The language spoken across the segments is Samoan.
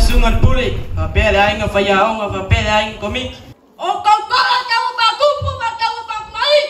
Sunga le pule, faapea le aiga faiaoga, faapea le aiga komiti. O kaukola tau pakupu ma tau pakumai.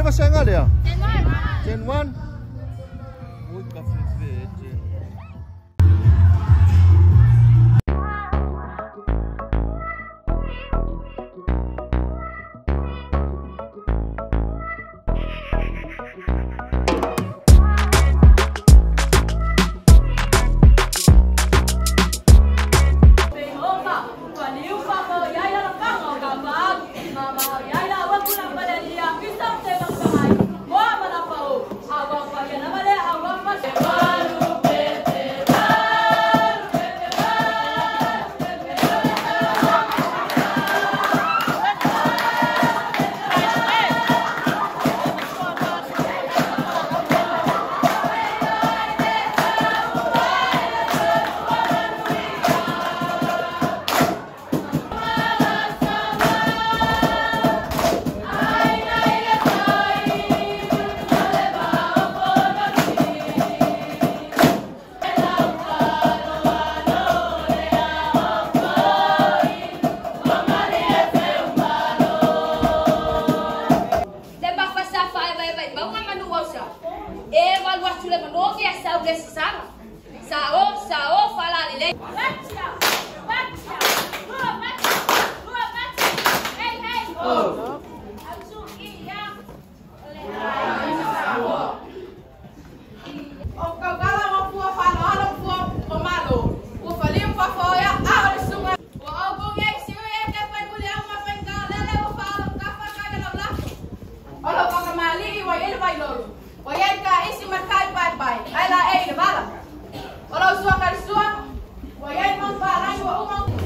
vasega lea? Gen 1. Ui ka fefe Gen.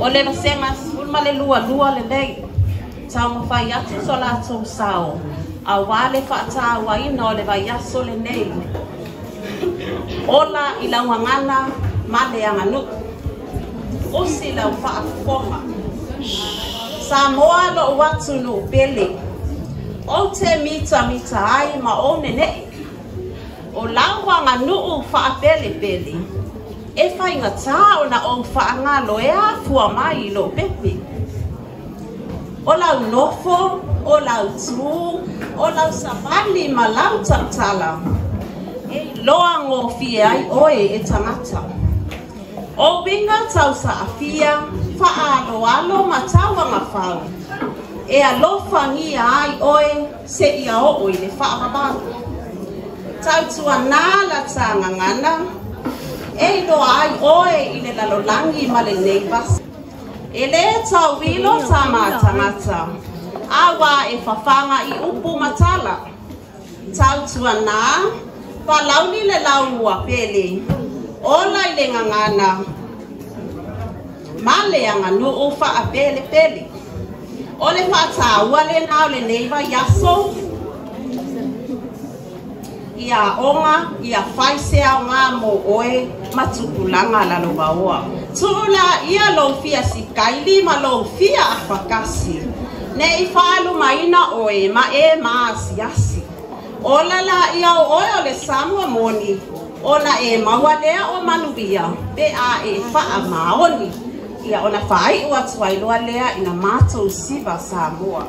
O le vasenga sefulu le lua lua lelei taumafai atu so latou sao auā le faatauaina o le vaiaso lenei ola i lauagana ma le aganuu usi lau faafofoga Samoa lo'u atunuu pele ou te mitamita ai ma ou nene'e o lau aganuu faapelepele e faigatā ona ou faagalo e afua mai i lou pepe. O lau nofo, o lau tū, o lau savali ma lau tautala e iloa gofie ai oe e tagata. O uiga tausaafia, faaaloalo ma tauagafau e alofagia ai oe seia oo i le faavavau. Tautuanā la tagagana e iloa ai oe i le lalolagi ma lenei vasi. E lē tauilo tamatagata auā e fafaga i upu matala. Tautuanā palauli le laua pele ola i le gagana ma le aganuu faapelepele. O le faataua lenā o lenei vaiaso ia aoga ia fai se aogā mo oe ma tupulaga lalovaoa. Tuu laia lou fia sikaili ma lou fia afakasi nei faalumaina oe ma e maasiasi. Ola laia o oe o le Samoa moni ona e maua lea o manuia pe a e faamaoni ia ona faaiu atu ai loa lea ina matou siva Samoa.